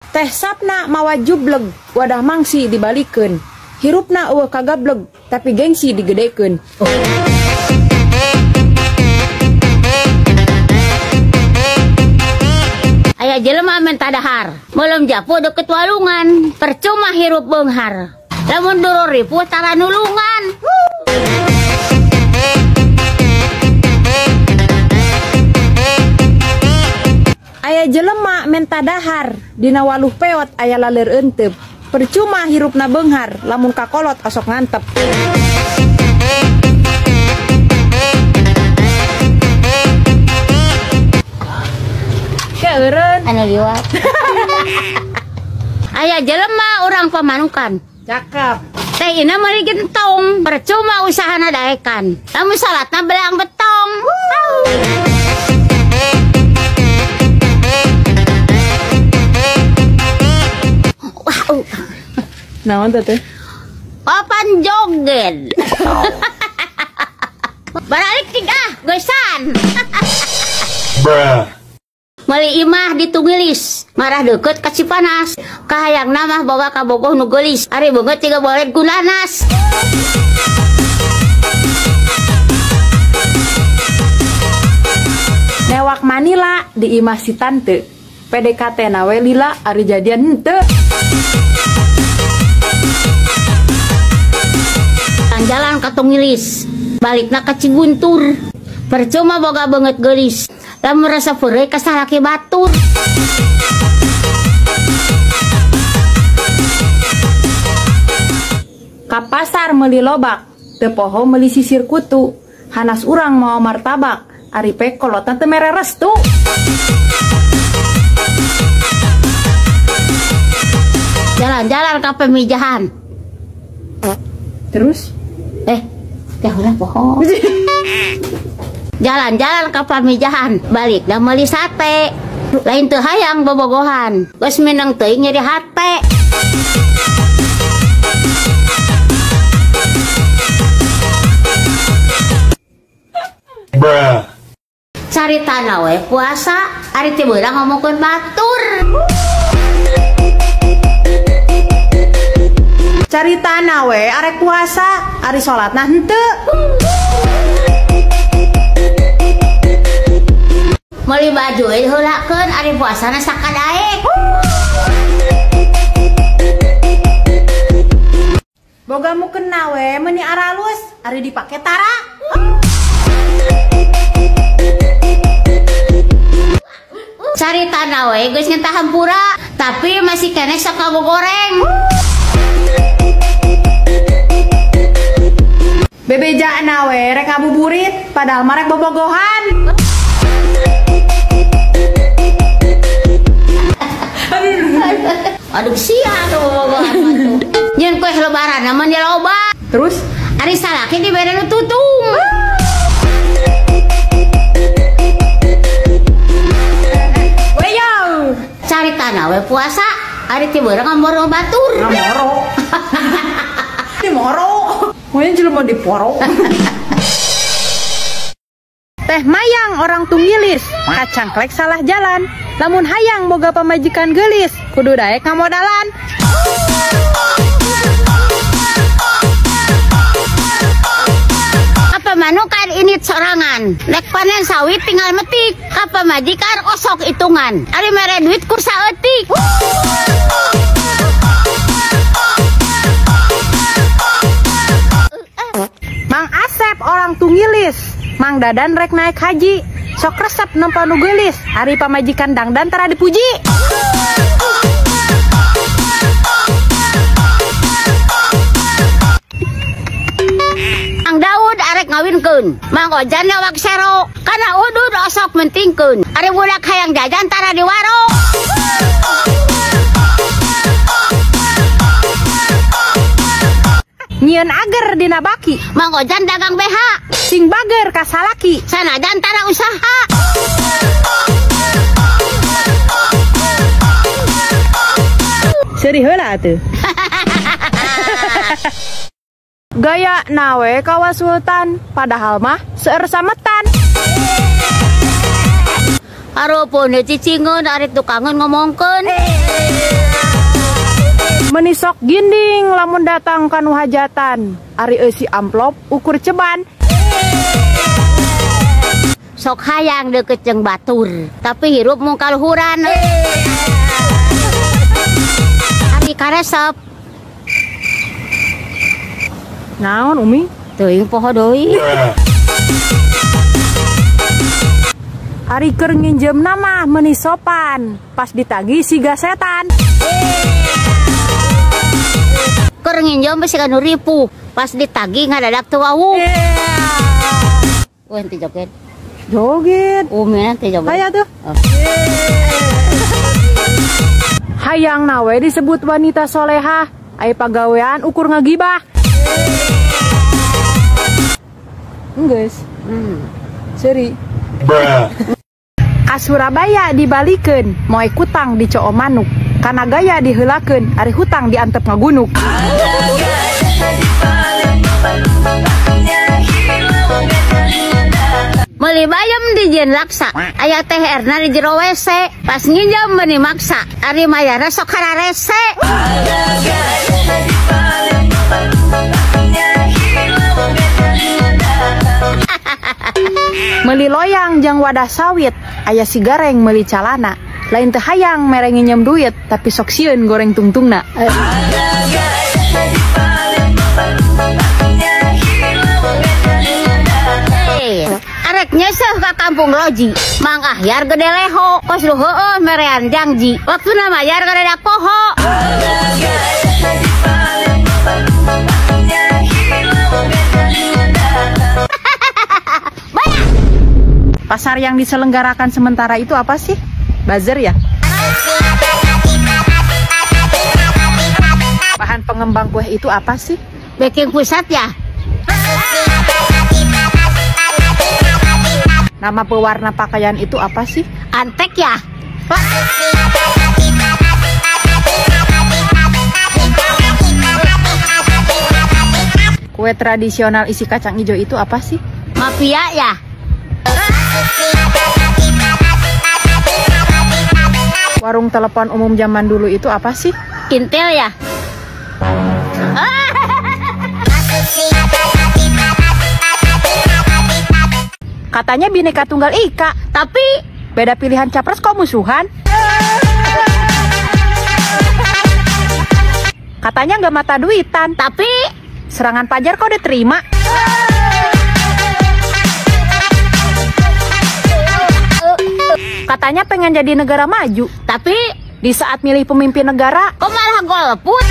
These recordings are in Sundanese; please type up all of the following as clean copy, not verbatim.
Teh sapna mawa jubleg, wadah mangsi dibalikeun. Hirupna eueuh kagableg, tapi gengsi digedekeun. Aya jelema menta dahar, meuleum japu deket walungan, percuma hirup beunghar. Lamun dulur ripuh tara nulungan. Aya jelema menta dahar, dina waluh peot aya laleur euteup. Percuma hirupna beunghar, lamun kakolot osok ngantep. Keureun anu liwat. Aya jelema urang pamanukan. Cakep. Teh ina meuli gentong, percuma usahana daekan. Lamun salatna belang betong. Naon teh? Papan joget. Baralik tiga, goisan. Bruh. Meuli imah ditungilis, marah deukeut ka Cipanas. Kahayangna mah boga kabogoh nu geulis, ari beungeut tiga boled ku nanas. Newak Manila di imah si tante. PDKT na we lila ari jadian henteu. Jalan ka Tungilis, balikna ka Cibuntur. Percuma boga beungeut geulis, lamun rasa peureuy ka salaki batur. Ka pasar meuli lobak, teu poho meuli sisir kutu. Hanas urang mawa martabak, ari pek kolotna teu mere restu. Jalan-jalan ka pemijahan. Terus? Teh ulah poho. Jalan-jalan ka pamijahan, balik da meuli sate. Lain teu hayang bobogohan, geus mineng teuing nyeri hate. Bruh. Caritana we puasa, ari teu beurang ngomongkeun batur. Caritana we arek puasa, ari salatna henteu. Meuli baju we diheulakeun, ari puasana sakadaek. Boga mukena we meuni aralus, ari dipake tara. Caritana we geus nyentah hampura, tapi masih keneh sok ngagogoreng. Bebejaan we rek ngabuburit, padahal mah rek bobogohan. Aduh sia tuh bobogohan mah tuh. Nyeun kue lebaran mah loba. Terus ari salaki dibere nu tutung. Weyo. Caritana we puasa, ari teu beurang ngamoro batur. Ngamoro. Dimoro. Moyan jelema diporo. Teh mayang orang Tunggilis, kacangklek salah jalan. Lamun hayang boga pamajikan geulis, kudu daek ngamodalan. Apa manukan ini sorangan, rek panen sawit tinggal metik. Apa majikan osok hitungan, ari mere duit ku saeutik. Mang Asep orang Tunggilis, Mang Dadan rek naik haji, sok resep nempo nu geulis, ari pamajikan dangdan tara dipuji. Mang Daud arek ngawinkeun, Mang Ojan nyawak sero, kana udud osok mentingkeun, ari budak hayang jajan tara diwaro. Nyieun ager dina baki, Mang Ojan dagang BH, sing bager ka salaki, sanajan tara usaha. Seuri heula atuh. Gaya nawe kawa sultan, padahal mah seueur sametan. Aropone cicingeun ari tukangeun ngomongkeun. Menisok ginding lamun datang kanu hajatan. Ari eusi amplop ukur ceban. Sok hayang deket jeung batur, tapi hirup mung kaluhuran. Ari karesep. Naon Umi? Teuing poho deui. Ari keur nginjeumna mah meuni sopan, pas ditagih siga setan. Keur nginjem siga nu ripuh, pas ditagih ngadadak teu wawuh. Wah, henteu joget. Joget. Umi nanti joget. Hayu tuh. Oh. Hayang nawe disebut wanita solehah, ai pagawean ukur ngagibah. Enggeus. Seri. Bruh. Ka Surabaya dibalikeun, moe kutang di coo manuk. Kana gaya diheulakeun, ari hutang diantep ngagunuk. Meuli bayem di jieun laksa, aya THR-na di jero WC, pas nginjem meuni maksa, ari mayarna sok hararese. Meuli loyang jang wadah sawit, aya si gareng meuli calana. Lain teu hayang mere nginjem duit, tapi sok sieun goreng tungtungna. Arek nyeseh ka kampung Loji, Mang Ahyar gede leho, kos lu heueuh merean jangji, waktuna mayar ngadadak poho. Pasar yang diselenggarakan sementara itu apa sih? Buzzer ya? Bahan pengembang kue itu apa sih? Baking pusat ya? Nama pewarna pakaian itu apa sih? Antek ya? Kue tradisional isi kacang hijau itu apa sih? Mafia ya? Warung telepon umum zaman dulu itu apa sih? Intel ya? Katanya Bhinneka Tunggal Ika, tapi beda pilihan capres kok musuhan? Katanya nggak mata duitan, tapi serangan pajar kok diterima? Katanya pengen jadi negara maju, tapi di saat milih pemimpin negara kok malah golput?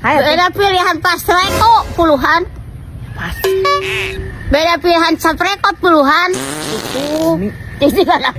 Beda pilihan pasreko puluhan, beda pilihan sapreko puluhan. Itu jadi kan.